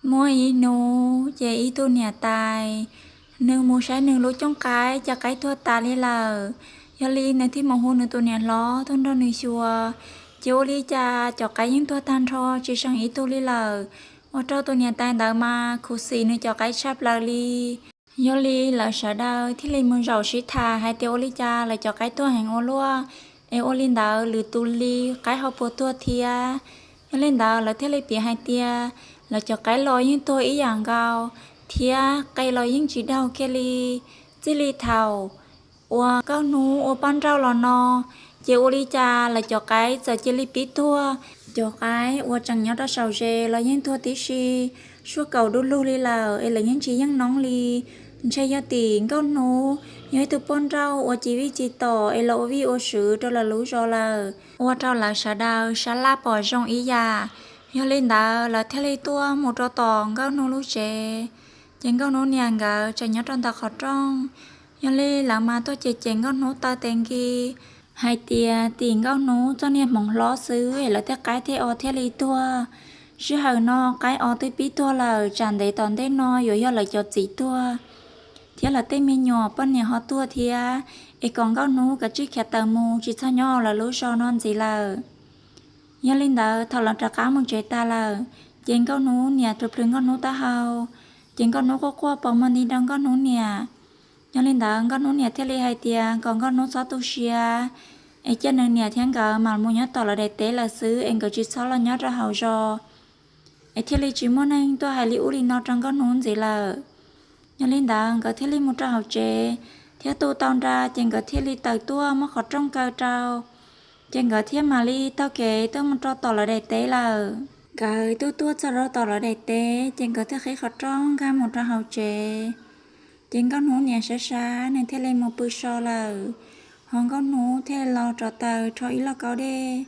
Muaj ib hnub ces ib tug niam tais, nws mus saib nws lub cooj qaib, cov qaib tuag tas li lawm. Yog li nws thiaj mus hu nws tus niam hlob tuaj nrog nws xyuas. Ces ua li cas cov qaib yeej tuag tag nrho tsis seem ib tug li lawm, ua rau tus niam tais ntawd mas khuv xim nws cov qaib tshaj plaws li. Yog li lawv sawv daws thiaj li mus zaum sib tham hais tias ua li cas lawv cov qaib tuag heev ua luaj, es ua li ntawd lwm tus li qaib ho puas tuag thiab. Yog li ntawd lawv thiaj li piav hais tias lawv cov qaib los yeej tuag ib yam nkaus, thiab qe los yeej tsis daug kiag li. Txij li thaum uas Nkauj Hnub ua poj nrauj los no, ces ua li cas lawv cov qaib txawm cia li pib tuag. Cov qaib uas tseem nyob rau saum ze los yeej tuag tib si, suab kaum du lug li lawm es lawv yeej tsis yeej noob li. Ntshe yog tim Nkauj Hnub yog ib tug poj nrauj uas tsis vij tsis tom es los ua vij ua sw rau lawv lub zos lawm, ua rau lawv sawv daws sab laj pom zoo ib yam. Yog li ntawd lawv thiaj li tuaj mus rau tom Nkauj Hnub lub tsev. Ces Nkauj Hnub niam nkawd tseem nyob rau ntawm qhov rooj. Yog li lawv mas tuaj cem cem Nkauj Hnub taw tes nki hais tias tim Nkauj Hnub txoj niag hmoov hlob xwb es lawv tej qaib tej os thiaj li tuag. Sij hawm no qaib os twb pib tuag lawm, tsam ntev tom ntej no yuav yog lawv cov txiv tuag thiab lawv tej me nyuam poj niam ho tuag thiab, es kom Nkauj Hnub kav tsij khiav tawm mus tsis txhob nyob hauv lawv lub zos no ntxiv lawm. Yog li ntawd thaum lawv rov qab mus tsev tas lawm, ces Nkauj Hnub niam plhws plhws Nkauj Hnub taub hau, ces Nkauj Hnub quaj quaj pos muag nti rau Nkauj Hnub niam. Yog li ntawd Nkauj Hnub niam thiaj li hais tias kom Nkauj Hnub txhob tu siab, es cia nws niam thiab nkawd mam mus nyob tom lawv daim teb lawm xwb es nkawd tsis txhob los nyob rau hauv zos, es thiaj li tsis muaj neeg tuaj hais li ub li no rau Nkauj Hnub ntxiv lawm. Yog li ntawd nkawd thiaj li mus rau hauv tsev thiab tu tau nra, ces nkawd thiaj li tawm tuaj muab qhov rooj kaw rau, ces nkawd thiaj mam li taug kev tuaj mus rau tom lawv daim teb lawm. Nkawd tuaj tuaj txog rau tom lawv daim teb, ces nkawd thiaj qhib qhov rooj nkag mus rau hauv tsev. Ces Nkauj Hnub niam sab sab nws thiaj li mus pw so lawm, ho Nkauj Hnub thiaj li los rov taws rho ib lauj kaub dej,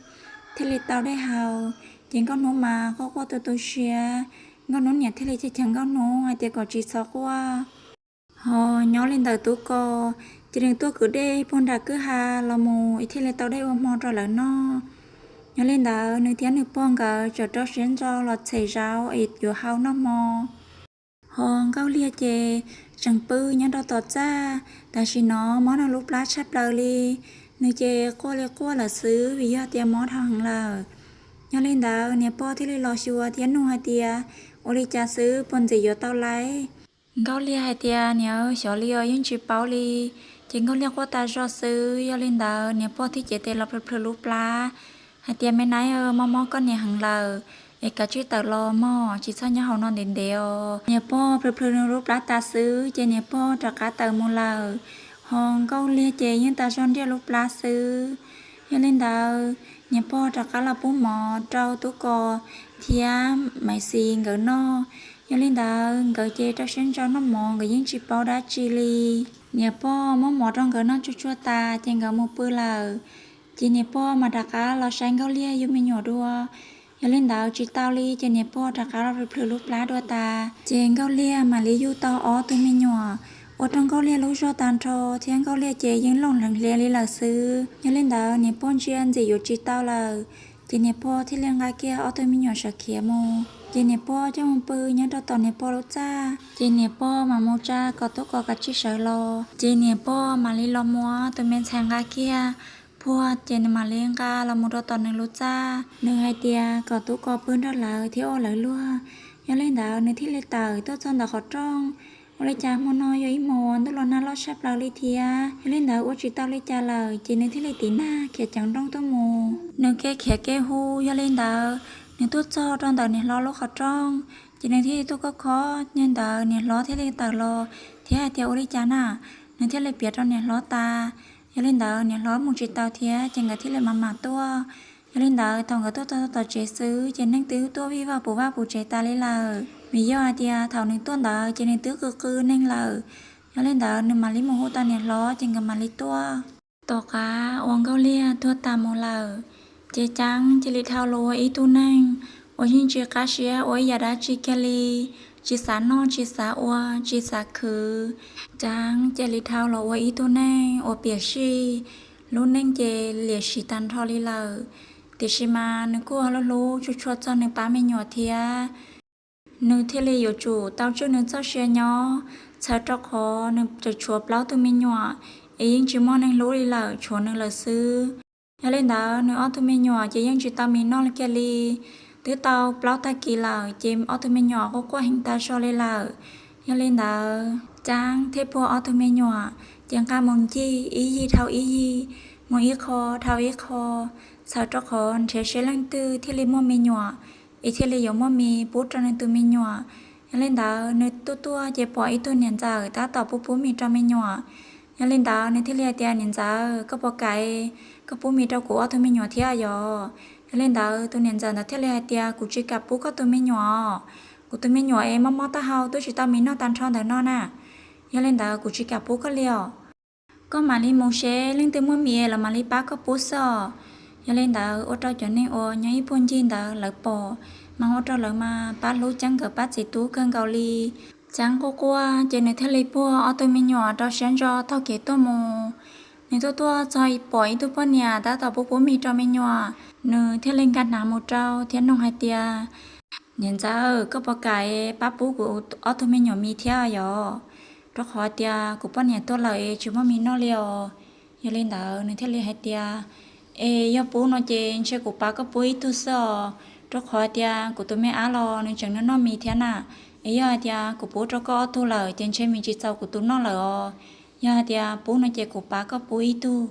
thiaj li tau dej haus. Ces Nkauj Hnub mas quaj quaj tu tu siab, Nkauj Hnub niam thiaj li cheem cheem Nkauj Hnub hais tias kom tsis txhob quaj, ho nyob li ntawm tub ko, ces nws tuaj kwv dej puag nram kwj ha los mus es thiaj li tau dej ua hmo rau lawv noj. Yog li ntawd nws thiab nws pog nkawd txawm rau siab ntso los txhem zaub es yuav hau noj hmo. Ho Nkauj Liag ces tseem pw nyob rau tom txaj, tam sim no mob nws lub plab tshaj plaws li. Nws ces quaj li quaj lawm xwb vim yog tias mob dhau heev lawm. Yog li ntawd niam pog thiaj li los xyuas thiab nug hais tias, ua li cas xwb puas ntxim yuav tau laiv? Nkauj Liag hais tias, niam, xyov li os, yeej tsis paub li. Ces Nkauj Liag quaj tas zog xwb. Yog li ntawd niam pog thiaj cev tes los plhws plhws lub plab hais tias, me nab, mob mob koj niam heev lawm, es kav tsij tawm los mog, tsis txhob nyob hauv no ntev ntev os. Niam pog plhws plhws nws lub plab tas xwb ces niam pog rov qab tawm mus lawm, ho Nkauj Liag ces yeej tas zog nriaj lub plab xwb. Yog li ntawd niam pog rov qab los pub mov rau tub ko thiab Maiv Xis nkawd noj. Yog li ntawd nkawd ces rau siab ntso noj mov, nkawd yeej tsis paub dab tsi li. Niam pog muab mov rau nkawd noj tsuag tsuag tas ces nkawd mus pw lawm. Ces niam pog mas rov qab los saib Nkauj Liag yug me nyuam dua. Yog li ntawd tsis tau li ces niam pog rov qab los plhws plhws lub plab dua tas, ces Nkauj Liag mam li yug tau ob tug me nyuam, ua rau Nkauj Liag lub zog tag nrho thiab Nkauj Liag ces yeej looj hleev hliav li lawm xwb. Yog li ntawd niam pog ntsia ntxim yuav tsis tau lawm, ces niam pog thiaj li nqa kiag ob tug me nyuam sawv khiav mus. Ces niam pog coj mus pw nyob rau tom niam pog lub txaj, ces niam pog mam mus tsa kom tub ko kav tsij sawv los. Ces niam pog mam li los muab tus me ntxhais nqa kiag puag, ces nws mam li nqa los mus rau tom nws lub txaj. Nws hais tias kom tub ko pw nrog lawv thiab ua lawv luag. Yog li ntawd nws thiaj li tawm tuaj txog ntawm qhov rooj. Ua li cas hmo no yog ib hmos ntuj los nag loj tshaj plaws li thiab, yog li ntawd ua tsis tau li cas lawm, ces nws thiaj li tiv nag khiav ceev nrooj tuaj mus. Nws kev khiav kev hu, yog li ntawd nws tuaj txog rau ntawm niam hlob lub qhov rooj, ces nws thiaj li tuaj khob khob. Yog li ntawd niam hlob thiaj li tawm los thiab hais tias, ua li cas na? Nws thiaj li piav rau niam hlob tas. Yog li ntawd niam hlob mus tsis tau thiab, ces nkawd thiaj li mam mam tuaj. Yog li ntawd thaum nkawd tuaj txog tom tsev xwb, ces neeg twb tuaj vij vaj puv vaj puv tsev tas li lawm, vim yog hais tias thaum nws tuaj ntawd ces nws twb qw qw neeg lawm. Yog li ntawd nws mam li mus hu tau niam hlob, ces nkawd mam li tuaj. Tom qab uas Nkauj Liag tuag tas mus lawm, ces Ceeb cia li dhau los ua ib tug neeg uas yeej tsis qab siab ua ib yam dab tsi kiag li, tsis xav noj tsis xav ua tsis xav khwv. Ceeb cia li dhau los ua ib tug neeg uas piam sij, lub neej ces liam siv tag nrho li lawm. Tiam sis mas nws kuj hlub hlub tshua tshua txog nws pab me nyuam thiab. Nws thiaj li yuav tsum tau tswj nws txoj sia nyob, txhawm rau qhov nws tseem tshuav plaub tug me nyuam, es yeej tsis muaj neeg hlub li lawm, tshuav nws lawm xwb. Yog li ntawd nws ob tug me nyuam ces yeej tsis tau mis noj kiag li. Twb tau plaub tag kis lawm ces ob tug me nyuam quaj quaj heev tas zog li lawm. Yog li ntawd Ceeb thiaj puag ob tug me nyuam, ces nqa mus ncig ib yig dhau ib yig, mus ib qho dhau ib qho, txhawm rau qhov nrhiav seb leej twg thiaj li muaj me nyuam, es thiaj li yuav muaj mis pub rau nws tus me nyuam. Yog li ntawd nws tuaj tuaj ces pom ib tug niam ntxawm tab tom pub pub mis rau me nyuam. Yog li ntawd nws thiaj li hais tias, Niam ntxawm, koj puas kam koj pub mis rau kuv ob tug me nyuam thiab yos? Yog li ntawd tus niam ntxawm ntawd thiaj li hais tias, Kuv tsis kam pub koj tus me nyuam. Kuv tus me nyuam es mob mob taub hau twb tsis tau mis noj tag nrho ntawm no na. Yog li ntawd kuv tsis kam pub koj li os. Koj mam li mus seb leej twg muaj mis los mam li pab koj pub xwb os. Yog li ntawd ua rau cov neeg uas nyob ib puag ncig ntawd lawv pom, mas ua rau lawv mas pab hlub Ceeb nkawd pab txiv tub kawg nkaus li. Ceeb quaj quaj ces nws thiaj li puag ob tug me nyuam rau siab ntso taug kev tuaj mus. Nws tuaj tuaj txog pom ib tug poj niam tab tom pub pub mis rau me nyuam. Nws thiaj li nkag hnav mus rau thiab nug hais tias, Niam ntxawm, koj puas kam pab pub kuv ob tug me nyuam mis thiab yos? Rau qhov tias kuv poj niam tuaj lawm es tsis muaj mis noj li os. Yog li ntawd nws thiaj li hais tias, Es yog pub no ces ntshe kuv pab koj pub ib tug xwb os, rau qhov tias kuv tus me ab los nws tseem noj noj mis thiab na. Es yog hais tias kuv pub rau koj ob tug lawm ces ntshe mis tsis txaus kuv tus noj lawm os. Yog hais tias pub no ces kuv pab koj pub ib tug.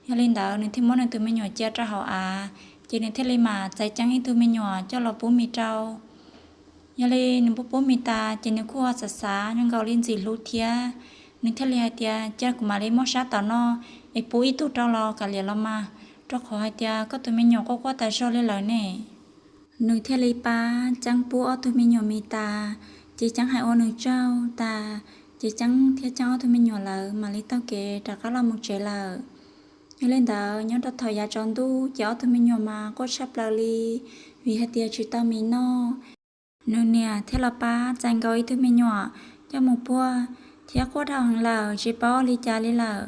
Yog li ntawd nws thiaj muab nws tus me nyuam cia rau hauv av, ces nws thiaj li mam txais Ceeb ib tug me nyuam coj los pub mis rau. Yog li nws pub pub mis tas ces nws kuj xav xav zoo nkaus li ntxim hlub thiab. Nws thiaj li hais tias, Cia kuv mam li muab sab tom no es pub ib tug rau los kav liam los mas, rau qhov hais tias koj tus me nyuam quaj quaj tas zog li lawm ne. Nws thiaj li pab Ceeb pub ob tug me nyuam mis tas, ces Ceeb hais ua nws tsaug tas, ces Ceeb thiab Ceeb ob tug me nyuam lawv mam li taug kev rov qab los mus tsev lawm. Yog li ntawd nyob rau thaum yav tsaus ntuj ces ob tug me nyuam mas quaj tshaj plaws li, vim hais tias tsis tau mis noj. Nws niam thiaj los pab txais nkaus ib tug me nyuam coj mus puag, thiab quaj dhau heev lawm tsis paub ua li cas li lawm.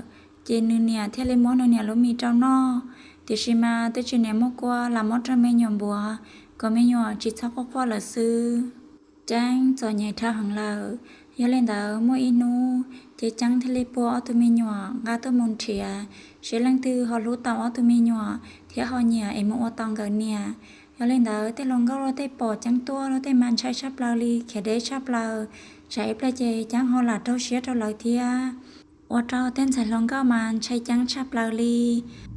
Ces nws niam thiaj li muab nws niam lub mis rau noj, tiam sis mas twb tsis niam muaj kua lam muab rau me nyuam npuav, kom me nyuam tsis txhob quaj quaj lawm xwb. Ceeb txom nyem dhau heev lawm. Yog li ntawd muaj ib hnub ces Ceeb thiaj li puag ob tug me nyuam nqa tuaj mus nrhiav, seb leej twg ho hlub tau ob tug me nyuam thiab ho nyiam es mus ua tau nkawd niam. Yog li ntawd tej hluas nkauj luag tej pom Ceeb tuaj luag tej mas ntshai tshaj plaws li, khiav deb tshaj plaws, tsam ib pliag ces Ceeb ho lam raug siab rau lawv thiab. Ua rau tej ntxhais hluas nkauj mas ntshai Ceeb tshaj plaws li,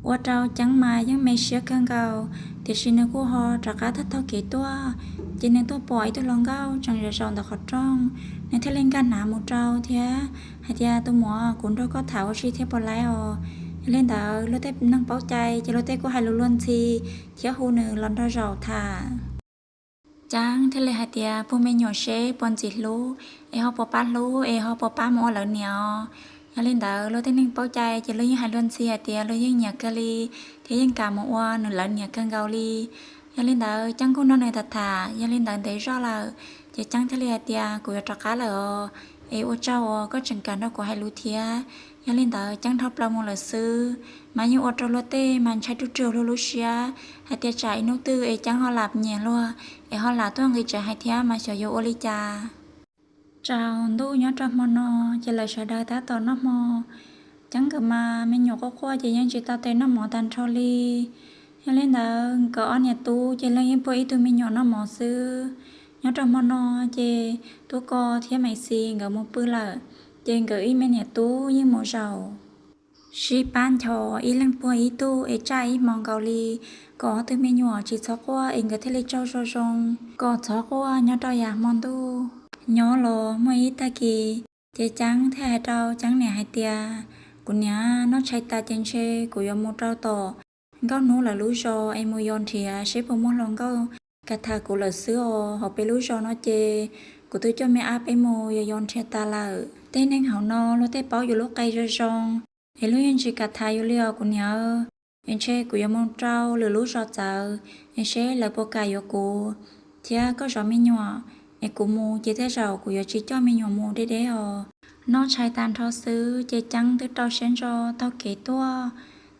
ua rau Ceeb mas yeej me siab kawg nkaus, tiam sis nws kuj ho rov qab taug taug kev tuaj. Ces nws tuaj pom ib tug hluas nkauj tseem zaum zaum ntawm qhov rooj, nws thiaj li nkag hnav mus rau thiab hais tias, Tus muam, kuv nrog koj tham ua si thiab puas laib os? Yog li ntawd luag tej neeg paub cai ces luag tej kuj hais lus luag ntxhi thiab hu nws los nrog zaum tham. Ceeb thiaj li hais tias, Puag me nyuam seb puas ntxim hlub, es ho puas pab hlub, es ho puas pab mus ua lawv niam os? Yog li ntawd luag tej neeg paub cai ces luag yeej hais luag ntxhi hais tias luag yeej nyiam kawg li, thiab yeej kam mus ua nws lawv niam kawg nkaus li. Yog li ntawd Ceeb kuj nrog nws tham tham, yog li ntawd ntev zog lawm, ces Ceeb thiaj li hais tias, Kuv yuav rov qab lawm os, es ua tsaug uas koj tseem kam nrog kuv hais lus thiab. Yog li ntawd Ceeb dhau plaws mus lawm xwb, mas yeej ua rau luag tej mas ntshai ruj rua luag lub siab hais tias tsam ib hnub twg es Ceeb ho lam nyiam luag, es ho lam tuaj nqis tsev hais thiab mas xyov yuav ua li cas. Tsaus ntuj nyob rau hmo no, ces lawv sawv daws tab tom noj hmo. Ceeb nkawd mas me nyuam quaj quaj ces yeej tsis tau tes noj mov tag nrho li. Yog li ntawd nkawd ob niam tub ces leej yeej puag ib tug me nyuam noj mov xwb. Nyob rau hmo no ces Tub Ko thiab Maiv Xis nkawd mus pw lawm, ces nkawd ib me niam tub yeej mus zaum sib pab nchos ib leeg puag ib tug es tsaj ib hmo nkaus li, kom ob tug me nyuam tsis txhob quaj es nkawd thiaj li tsaug zoo zoo, kom txhob quaj nyob rau yav hmo ntuj. Nyob los muaj ib tag kis, ces Ceeb thiaj hais rau Ceeb niam hais tias, Kuv niam, noj tshais tas ces ntshe kuv yuav mus rau tom Nkauj Hnub lawv lub zos es mus yos nrhiav seb puas muaj hluas nkauj kam tham kuv lawm xwb os. Hauv peb lub zos no ces kuv twb coj me ab peb mus yos yos nrhiav tas lawm. Tej neeg hauv no luag tej paub yus lub qe zoo zoo, es luag yeej tsis kam tham yus li os kuv niam. Es ntshe kuv yuav mus rau lwm lub zos txawv, es seb lawv puas kam yuav kuv thiab koj zov me nyuam. Es kuv mus ces tej zaum kuv yuav tsis coj me nyuam mus deb deb os. Noj tshais tag nrho xwb ces Ceeb twb rau siab ntso taug kev tuaj,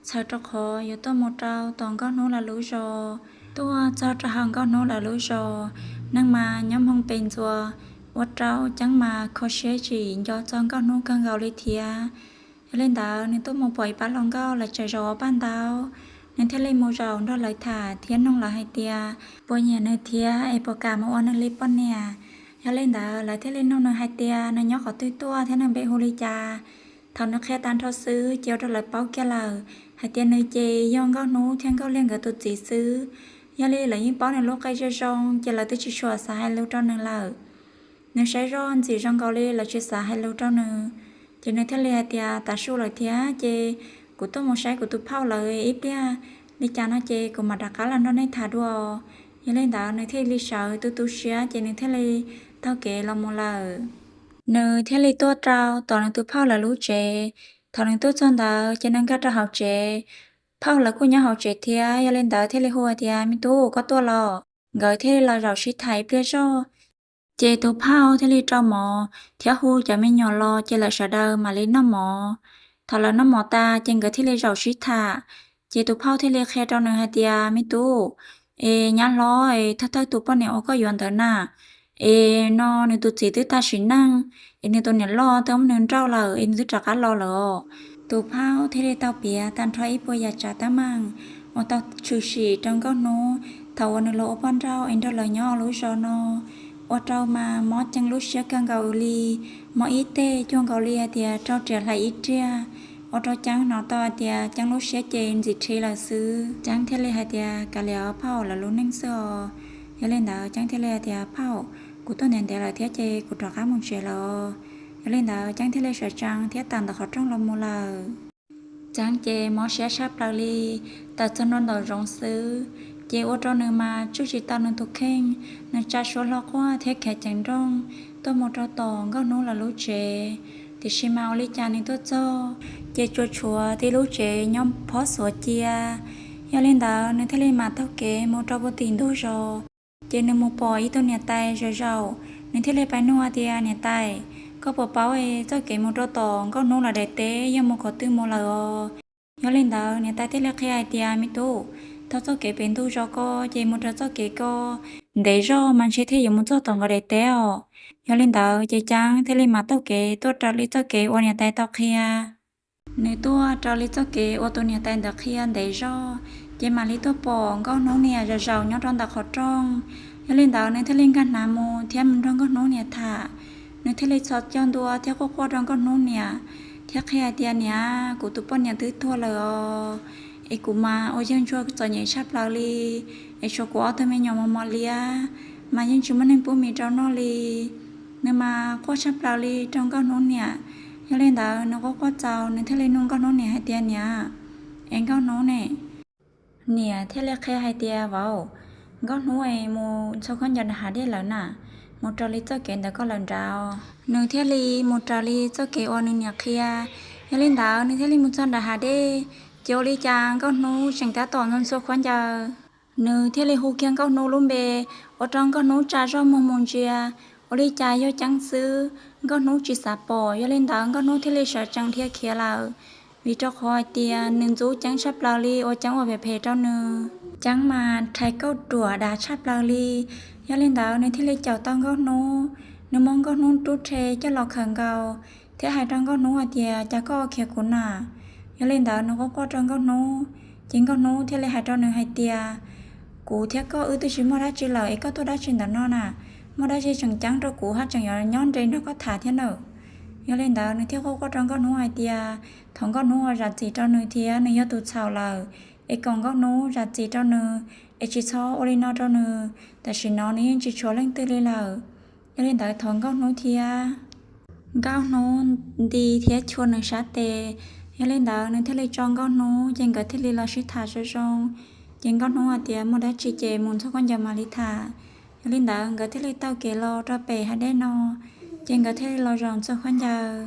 txhawm rau qhov yuav tuaj mus rau tom Nkauj Hnub lawv lub zos. Tuaj txog rau hauv Nkauj Hnub lawv lub zos, Neej mas nyob hmoo pes ntxuas, ua rau Ceeb mas kho siab tsis nco txog Nkauj Hnub kawg nkaus li thiab. Yog li ntawd nws tuaj mus pom ib pab hluas nkauj lawv tseem zaum ua paj ntaub, nws thiaj li mus zaum nrog lawv tham thiab noog lawv hais tias puas nyiam nws thiab es puas kam mus ua nws li poj niam. Yog li ntawd lawv thiaj li noog nws hais tias nws nyob qhov twg tuaj thiab nws npe hu li cas. Thaum nws qhia tag nrho xwb ces ua rau lawv paub kiag lawm hais tias nws ces yog Nkauj Hnub thiab Nkauj Liag nkawd tus txiv xwb. Yog li lawv yeej paub nws lub qe zoo zoo ces lawv twb tsis tshua xav hais lus rau nws lawm. Nws saib zoj ntxim zoo nkaus li lawv tsis xav hais lus rau nws, ces nws thiaj li hais tias, tav su lawm thiab ces kuv tuaj mus saib kuv tus phauj lawv ib pliag li cas no ces kuv mam rov qab los nrog nej tham dua. Yog li ntawd nws thiaj li sawv tu tu siab ces nws thiaj li taug kev los mus lawm. Nws thiaj li tuaj rau tom nws tus phauj lawv lub tsev. Thaum nws tuaj txog ntawd ces nws nkag rau hauv tsev. Phauj lawv kuj nyob hauv tsev thiab, yog li ntawd thiaj li hu tias, me tub, koj tuaj los? Nkawd thiaj li los zaum sib tham ib pliag zog. Ces tus phauj thiaj li rau mov thiab hu cov me nyuam los ces lawv sawv daws mam li noj mov. Thaum lawv noj mov tas ces nkawd thiaj li zaum sib tham. Ces tus phauj thiaj li qhia rau nws hais tias, me tub, es nyab hlob es thawj thawj tus poj niam uas koj yuav ntawd na, es no nws tus txiv twb tag sim neej, es nws tus niam loj twb muab nws nrauj lawm es nws twb rov qab los lawm os. Tus phauj thiaj li tau piav tag nrho ib puas yam tsav teeb meem uas tau tshwm sim rau Nkauj Hnub thaum uas nws los ua poj nrauj es nrog lawv nyob lub zos no, ua rau mas Mob Ceeb lub siab kawg nkaus li. Mob ib teg cuag nkaus li hais tias rau riam hlais ib riag, ua rau Ceeb hnov tau hais tias Ceeb lub siab ces ntxim rhi lawm xwb. Ceeb thiaj li hais tias, kav liam, phauj lawv lub neej xwb os. Yog li ntawd Ceeb thiaj li hais tias, phauj, kuv tuaj ntev ntev lawm thiab ces kuv rov qab mus tsev lawm. Yog li ntawd Ceeb thiaj li sawv tsees thiab tawm ntawm qhov rooj los mus lawm. Ceeb ces mob siab tshaj plaws li, tawm txog ntua nraum zoov xwb ces ua rau nws mas tsuj tsis tau nws tus kheej. Nws tsa suab hlo quaj thiab khiav ceev nrooj tuaj mus rau tom Nkauj Hnub lawv lub tsev. Tiam sis mas ua li cas nws tuaj txog ces tsuas tshuav tib lub tsev nyob phob xuav cia. Yog li ntawd nws thiaj li mam taug kev mus rau puag tim ntug zos. Ces nws mus pom ib tug niam tais zaum zaum, nws thiaj li pab nug tias, niam tais, koj puas paub txoj kev mus rau tom Nkauj Hnub lawv daim teb yog mus qhov twg mus lawm os? Yog li ntawd niam tais thiaj li qhia hais tias, me tub, taug txoj kev pem ntug zos ko ces mus rau txoj kev ko ntev zog mas ntshe thiaj yuav mus txog tom nkawd daim teb os. Yog li ntawd ces Ceeb thiaj li mam taug kev tuaj raws li txoj kev uas niam tais tau qhia. Nws tuaj raws li txoj kev uas tus niam tais ntawd qhia ntev zog, ces mam li tuaj pom Nkauj Hnub niam zaum zaum nyob rau ntawm qhov rooj. Yog li ntawd nws thiaj li nkag hnav mus thiab mus nrog Nkauj Hnub niam tham. Nws thiaj li txhos caug ntua thiab quaj quaj rau Nkauj Hnub niam thiab qhia hais tias, niam, kuv tus poj niam twb tuag lawm os, es kuv mas ua yawg ntsuag txom nyem tshaj plaws li, es tshuav kuv ob tug me nyuam mos mos liab mas yeej tsis muaj neeg pub mis rau noj li. Nws mas quaj tshaj plaws li rau Nkauj Hnub niam. Yog li ntawd nws quaj quaj txaus nws thiaj li nug Nkauj Hnub niam hais tias, niam, es Nkauj Hnub ne? Niam thiaj li qhia hais tias, vauv, Nkauj Hnub es mus ntxhua khaub ncaws nram hav dej lawm na, mus raws li txoj kev ntawm koj lawm nrad. Nws thiaj li mus raws li txoj kev uas nws niam qhia. Yog li ntawd nws thiaj li mus txog nram hav dej, ces ua li cas Nkauj Hnub tseem tab tom ntxhua ntxhua khaub ncaws. Nws thiaj li hu kiag Nkauj Hnub lub npe, ua rau Nkauj Hnub tsa zoj muag mus ntsia, ua li cas yog Ceeb xwb, Nkauj Hnub tsis xav pom. Yog li ntawd Nkauj Hnub thiaj li sawv tsees dhia khiav lawm, vim rau qhov hais tias nws ntxub Ceeb tshaj plaws li uas Ceeb ua phem phem rau nws. Ceeb mas rhais kauj ruam dav tshaj plaws li. Yog li ntawd nws thiaj li caum tau Nkauj Hnub, nws muab Nkauj Hnub rub rhe coj los khawm nkaus thiab hais rau Nkauj Hnub hais tias, cas koj ua khiav kuv na? Yog li ntawd nws quaj quaj rau Nkauj Hnub, ces Nkauj Hnub thiaj li hais rau nws hais tias, kuv thiab koj wb twb tsis muaj dab tsi lawm es koj tuaj dab tsi ntawm no na? Muaj dab tsi tseem ceeb rau kuv haj tseem yuav nyob nres nrog koj tham thiab nawb. Yog li ntawd nws thiaj quaj quaj rau Nkauj Hnub hais tias, thov Nkauj Hnub ua zam txim rau nws thiab, nws yog tus txhaum lawm, es kom Nkauj Hnub zam txim rau nws, es tsis txhob ua li no rau nws. Tam sim no nws yeej tsis tshuav leej twg li lawm. Yog li ntawd thov Nkauj Hnub thiab. Nkauj Hnub nti thiab chua nws sab tes. Yog li ntawd nws thiaj li tso Nkauj Hnub ces nkawd thiaj li los sib tham zoo zoo. Ces Nkauj Hnub hais tias, muaj dab tsi ces mus ntxhua khaub ncaws mam li tham. Yog li ntawd nkawd thiaj li taug kev los rau pem hav dej no, ces nkawd thiaj li los zaum ntxhua khaub ncaws.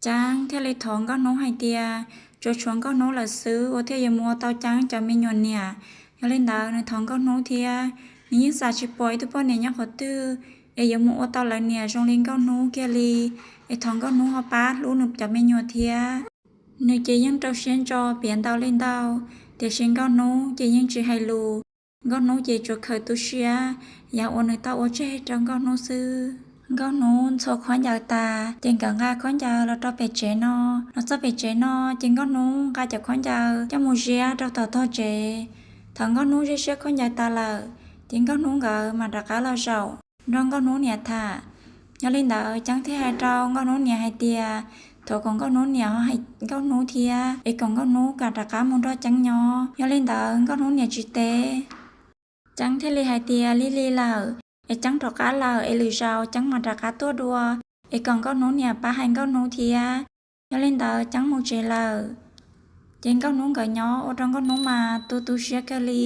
Ceeb thiaj li thov Nkauj Hnub hais tias, tsuas tshuav Nkauj Hnub lawm xwb uas thiaj yuav mus ua tau Ceeb cov me nyuam niam. Yog li ntawd nws thov Nkauj Hnub thiab, nws yeej xav tsis pom ib tug poj niam nyob qhov twg es yuav mus ua tau lawv niam zoo li Nkauj Hnub kiag li. Es thov Nkauj Hnub ho pab hlub nws cov me nyuam thiab. Nws ces yeej rau siab ntso piav ntau li ntau, tiam sis Nkauj Hnub ces yeej tsis hais lus. Nkauj Hnub ces tsuas khaws tu siab yam uas nws tau ua tseg rau Nkauj Hnub xwb. Nkauj Hnub ntxhua khaub ncaws tas ces nkawd nqa khaub ncaws los rau pem tsev no. Los txog pem tsev no ces Nkauj Hnub nqa cov khaub ncaws coj mus ziab rau tom tog tsev. Thaum Nkauj Hnub ziab siab khaub ncaws tas lawm ces Nkauj Hnub nkawd mam rov qab los zaum nrog Nkauj Hnub niam tham. Yog li ntawd Ceeb thiaj hais rau Nkauj Hnub niam hais tias thov kom Nkauj Hnub niam ho hais Nkauj Hnub thiab es kom Nkauj Hnub kam rov qab mus nrog Ceeb nyob. Yog li ntawd Nkauj Hnub niam tsis teb. Ceeb thiaj li hais tias lig lig lawm es Ceeb rov qab lawm es lwm zaus Ceeb mam rov qab tuaj dua es kom Nkauj Hnub niam pab hais Nkauj Hnub thiab. Yog li ntawd Ceeb mus tsev lawm. Ces Nkauj Hnub nkawd nyob ua rau Nkauj Hnub mas tu tu siab kawg li.